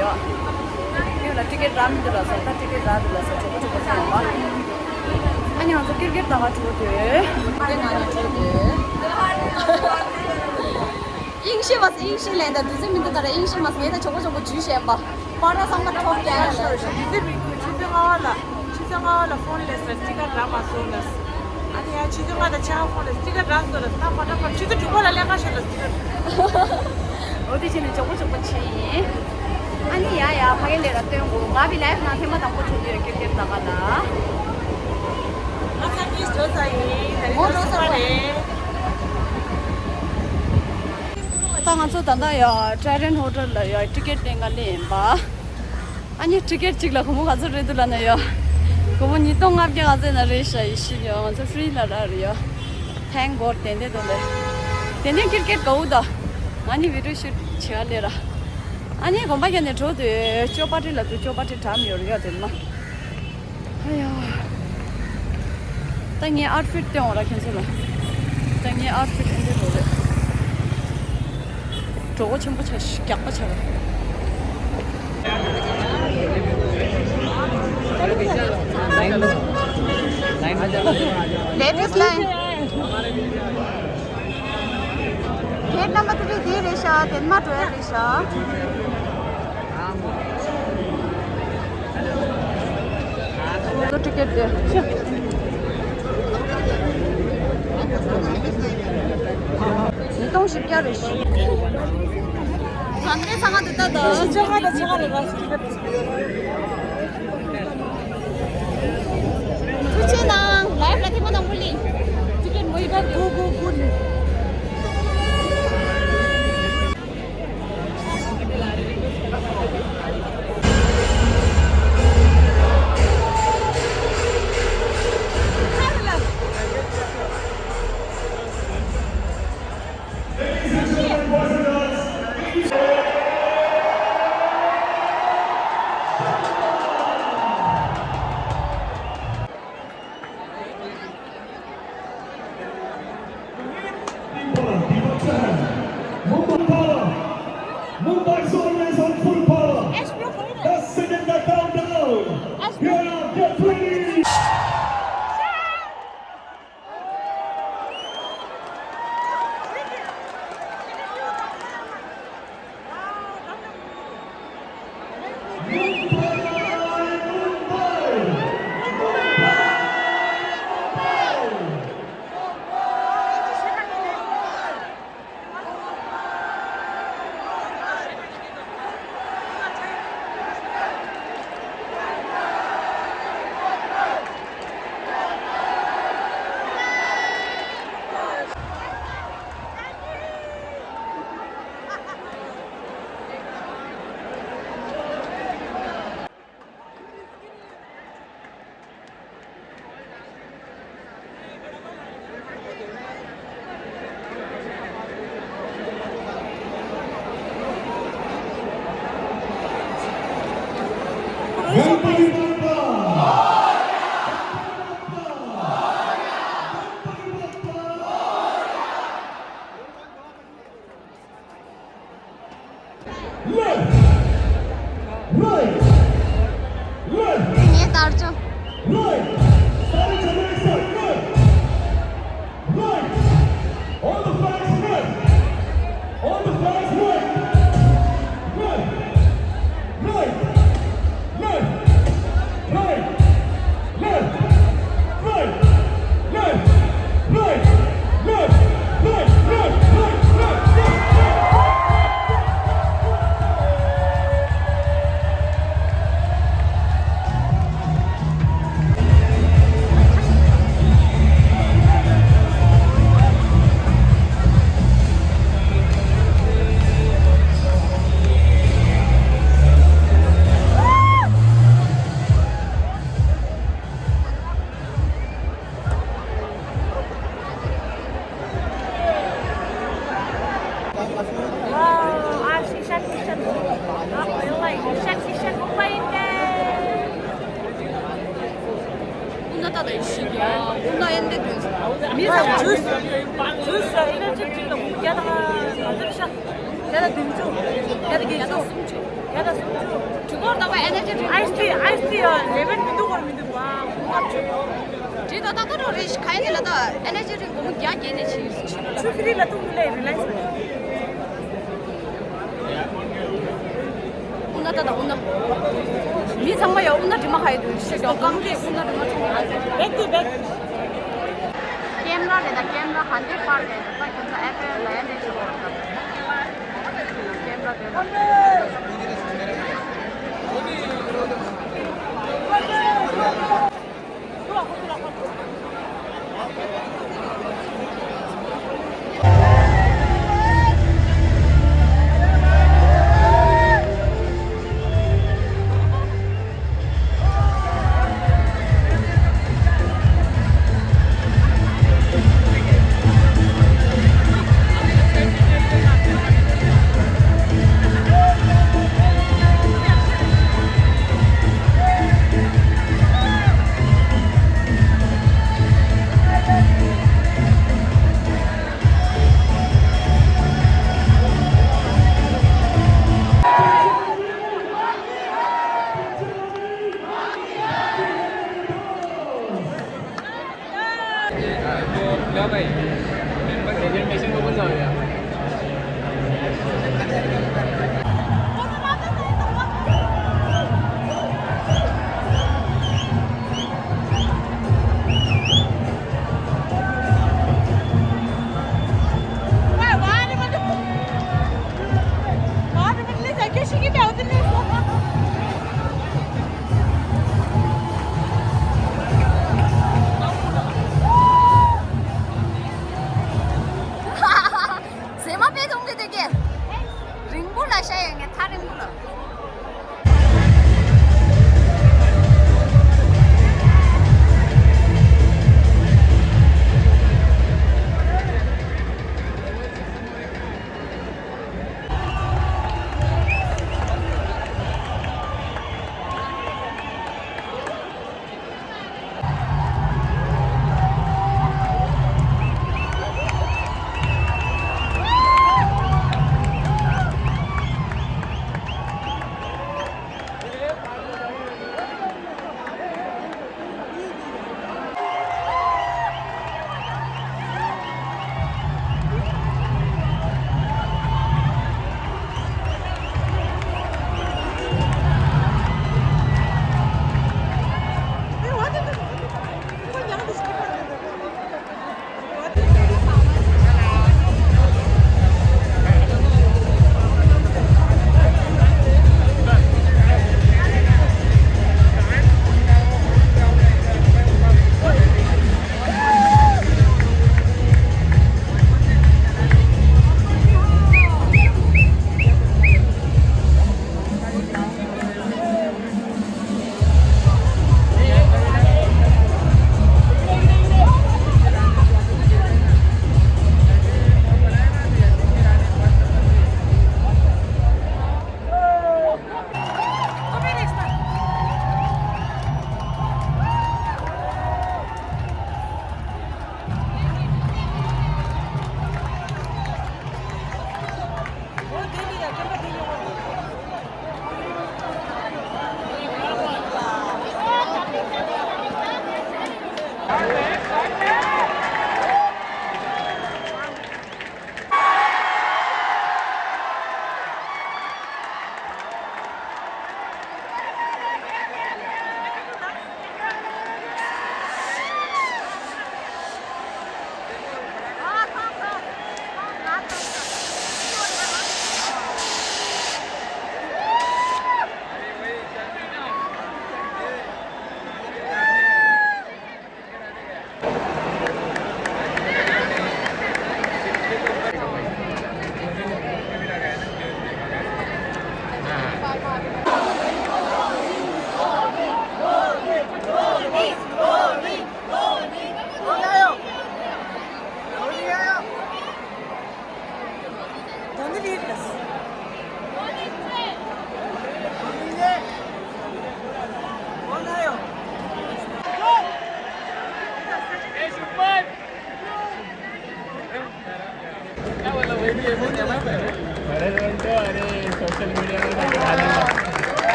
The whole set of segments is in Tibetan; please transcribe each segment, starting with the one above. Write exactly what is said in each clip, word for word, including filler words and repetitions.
ཡོད། ཁྱོད་ལ་ཊི་ཀེ་ཊི་རག་མི་འདུག་ལབ་སོང་། ད་ཊི་ཀེ་ཊི་རག་འདུག་ལབ་སོང་། གྲོགས་པོ་གྲོགས་པོ་ཚོ་ཡོང་བ། ཨ་ནི་ང་ཚོ་ཀིར་ཀིར་ད་ག་འགྲོ་དུས། དེ་ང་ནི་འགྲོ་དུས། དབྱིན་ཞི་མ་ཟེར། དབྱིན་ཞི་ལན་ད་དུས་ཚོད་མི་འདུག་ད་ར་དབྱིན་ཞི་མ་ཟེར། ངས་ད་གྲོགས་པོ་གྲོགས་པོ་ཇུས་བཤད་པ། པར་ར་ཚང་མ་ཁྲོམ་རྒྱག་ཡ་ལ། ཆུ་ཚོད་མི་དགོས། ཆུ་ཚོད་ལྔ་པ་ལ། ཆུ་ཚོད་ལྔ་པ་ལ་ཕོན་སླེབས་སོང་། ཊི་ཀེ་ཊི་རག་མ་སོང་ལབ། ཨ་ནི་ཡ་ཆུ་ཚོད་ལྔ་དང་ཕྱེད་ཀ་ཕོན་སླེབས། ཊི་ཀེ་ཊི་རག་སོང་ལབ། ད་ཕར་ད་ཕར་ཆུ་ཚོད་དྲུག་པ་ལ་ལེན་ག་ཤོག་ལབ། ཊི་ཀེ་ཊི། འོ་དེ་བྱས་ནས་མགྱོགས་པོ་མགྱོགས་པོ་ཕྱིན་ཡིན། ཨ་ནི་ཡ་ཡ་ཕ་གི་ལས་ར་སྟོན་དགོས། ང་བི་ལའེབ་ནང་ཐེངས་མ་དང་པོ་འགྲོ་གི་ཡོད། ཀིར་ཀིར་ད་ག་ལ། ང་ཚ་གིས་འགྲོ་ཚར་ཡིན། ད་རིང་ང་འགྲོ་ཚར་བ་རེད། ད་ང་ཚོ་ད་ལྟ་ཡ་ཊེ་རན་ཧོ་ཊེལ་ལ་ཡ་ཊི་ཀེ་ཊི་ལེན་ག་སླེབས་ཡིན་པ། ཨ་ནི་ཊི་ཀེ་ཊི་གཅིག་ལ་སྒོར་མོ་ག་ཚོད་རེད་འདུག་ལབ་ན་ཡ། སྒོར་མོ་ཉིས་སྟོང་ལྔ་བརྒྱ་ག་ཚོད་ན་རེད་ཤག་ཡེ་ཤེས་ཡ། ང་ཚོ་ཧྥི་རི་ལ་རག་རེད་ཡ། ཐེང་གོཌ། ཏན་ཏན་དོ་ལེ། ཏན་ཏན་ཀིར་ཀིར་དགའ་བོ་ད། ང་ནི་བི་ཌིའོ་ཤུཊ་བྱེད་ག་སླེབས་ར། ཨ་ནི་དགོན་པ་བརྒྱབ་ནས་འགྲོ་དུས་ཅོ་པ་ཊི་ལ་འདུག་ཅོ་པ་ཊི་གྲམ་ཡོད་རེད་ཡ། དེ་ནི་མ། ཨ་ཡ། ད་ངའི་ཨའུཊ་ཕིཊ་སྟོན་འོང་ར་ཁྱེད་ཚོ་ལ། ད་ངའི་ཨའུཊ་ཕིཊ་འདི་འདྲ་རེད། གྲོགས་པོ་ཆེན་པོ་ཆགས་ཤིག་རྒྱགས་པ་ཆགས་ར། Ladies line. Gate number three འདི་རེད་ཤག་དེ་མ་འགྲོ་ཡ་རེད་ཤག་ལོ་ཊི་ཀེ་ཊི་དེ། ཉིས་སྟོང་བཞི་བརྒྱ་རེད་ཤག་ད་ནི་ཚང་མ་དེ་ལྟ་ད། ཕྱི་ཕྱོགས་ལ་ཚང་མ་ལ་ར་ཤི་ཀེ་ཊི། ཐུགས་རྗེ་གནང་། ལའེབ་ལ་ཐེངས་མ་དང་པོ་ལི། ཊི་ཀེ་ཊི་མོ་ཡི་ད་གུ་གུ་གུ་ལི། Mumbai Power, Mumbai Solar is on full power. The second countdown. Here are, get ready. Left. Right. Left. ངའི་དར་ལྕོག Right. Right. All the flags right. All the flags right. Left. Right. Left. Right. Left. Right. Left. Right. Left. བརྒྱ་དང་བརྒྱད་ཅུ། བརྒྱ་དང་སུམ་ཅུ། དྲི་གོར་དང་པོ་ཨེ་ནར་ཇི་ཌི་རིང་། ཨའི་སི་ཊི། ཨའི་སི་ཊི་ཡ་ལེ་བན་མི་འདུག་གོ་མི་འདུག་བ། ཁུ་ལབ་ཆོད། དྲི་དང་ཏག་ཏག་རོ་རེ་ཞིག་ག་ཡིན་ལ་ད་ཨེ་ནར་ཇི་ཌི་རིང་སྒོར་མོ་བརྒྱ་བརྒྱད་ནས་ཕྱིན་ཕྱིན་ལ། ཆུ་ཕི་རི་ལ་ཐུག་འདུག་ལེ་རི་ལའེན་སི། ཨུ་ན་ད་ད་ཨུ་ན། མི་ཚང་མ་ཡ་ཨུ་ན་དྲི་མ་ཁ་ཡི་དུ་ཤི་ཤོ་གང་གི་ཨུ་ན་དྲི་མ་ཆུང་ཡ། བེག་ཏི་བེག། ཀེམ་ར་རེད་ད། ཀེམ་ར་ག་འདྲས་པར་རེད་ད། ཁྱོད་ཚོ་ཨེ་ཕེལ་ལ་ཡ་འདྲས་ཆུ་བོ་རེད་ད། ཀེམ་ར་དེ་ལ།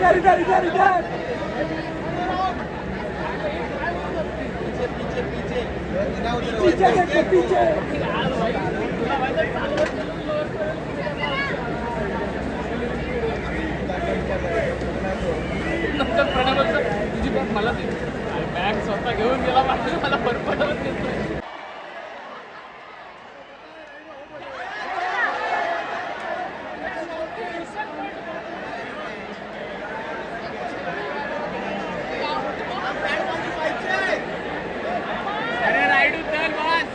इधर, इधर, इधर, इधर। पीछे, पीछे, पीछे। पीछे देखो, पीछे। नंतर प्रणाम असं तुझी पण मला दे. अरे, बॅग स्वतः घेऊन गेला पाहिजे, मला परपटवत घेतोय. अरे रायडू चल बस.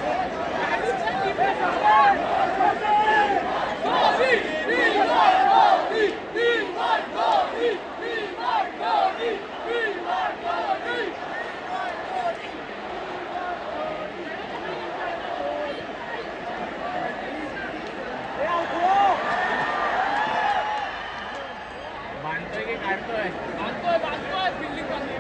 बांधतोय की काढतोय? बांधतोय, बांधतोय, बिल्डिंग बांधतोय.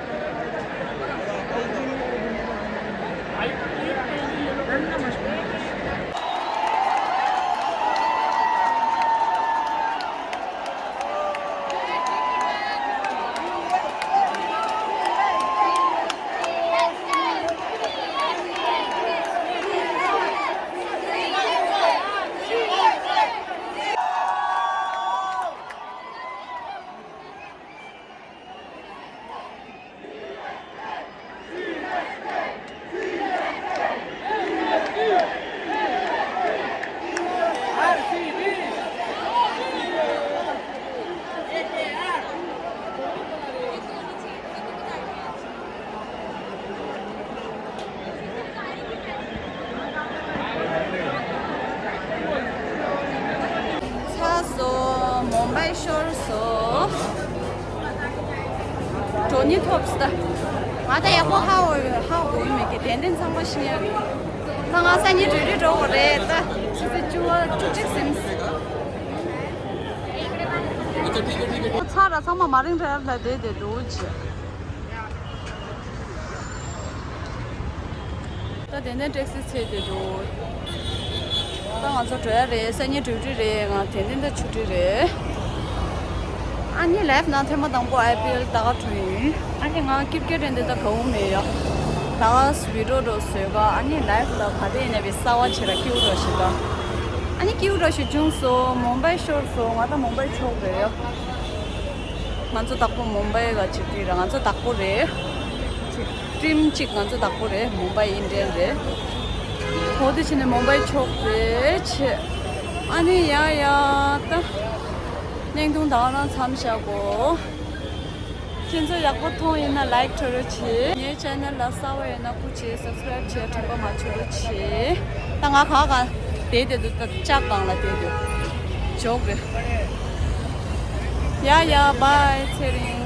ཚར་སོང་། མོམ་བྷའི་ཤོར་སོང་། འགྲོ་སྙིང་ཐོབ་སྟེ། ང་ད་ཡག་པོ་ཧ་གོ་ཧ་གོ་ཡི་མེད་ཀི། ཏན་ཏན་ཚང་མ་ཤེས་ཡ། ད་ང་སང་ཉིན་གྲོས་རིག་འགྲོ་དགོས་རེད། ད་ཆུ་ཚོད་བཅུ་པ་བཅུ་གཅིག་ཟིན། ཚར་ར་ཚང་མ་མ་རིང་རེ་ལ་བསྡད་བསྡད་འདུག་ཅེས། ད་དེ་ནས་ཊེག་སི་ཚེས་དེ་འདུག་ད་ང་ཚོ་འགྲོ་ཡ་རེད། སང་ཉིན་ཌིའུ་ཊི་རེད། ང་དེ་ནས་ད་ཆུ་ཊི་རེད། ཨ་ནི་ལའིབ་ནང་ཐེངས་མ་དང་པོ་ཨའི་པི་ཨེལ་ལྟ་ག་འགྲོ་ཡིན། ཨ་ནི་ང་ཀིར་ཀེ་ཊ་རེད་འདི་ད་དགའ་བོ་མེད་ཡ། ད་ག་བི་ཌི་ཡོ་འགྲོ་བཟོས་ག་ཨ་ནི་ལའིབ་ལ་ག་དེ་ཡིན་ནས་བི་གསར་བ་བྱེད་ར་སྐྱིད་པོ་འགྲོ་ཞིག་ག་ཨ་ནི་སྐྱིད་པོ་འགྲོ་ཞིག་བྱུང་སོང་། མོམ་བྷའི་ཤོར་སོང་། ང་ད་མོམ་བྷའི་ཕྱོགས་རེད་ཡ། ང་ཚོ་དྭགས་པོ་མུམ་བྷའི་ག་ཆིབས་ཁྲི་ར་ང་ཚོ་དྭགས་པོ་རེད། ཊིམ་གཅིག་ང་ཚོ་དྭགས་པོ་རེད། མུམ་བྷའི་ཨིན་ཌི་ཡན་རེད། གོ་དེ་ཕྱིན་ནས་མུམ་བྷའི་ཕྱོགས་རེད་ཆེ། ཨ་ནི་ཡ་ཡ་ད། བརྙན་ཐུང་ད་ག་རང་མཚམས་བཞག་གོ་ཁྱེད་ཚོ་ཡག་པོ་མཐོང་ཡིན་ན་ལའིག་འཕྲོད་རོགས་བྱེད། ངའི་ཆེ་ནལ་ལ་གསར་པ་ཡིན་ན་སྐུ་མཁྱེན་སབ་སི་ཀ་རའིབ་བྱེད་དྲན་པ་མ་བརྗེད་རོགས་བྱེད། ད་ང་ག་ག་བསྡད་བསྡད་འདུག་ད་ལྕགས་སྒང་ལ་བསྡད་འདུག་འཇོག་རེད། ཡ་ཡ་བྷའི་ཚེ་རིང་།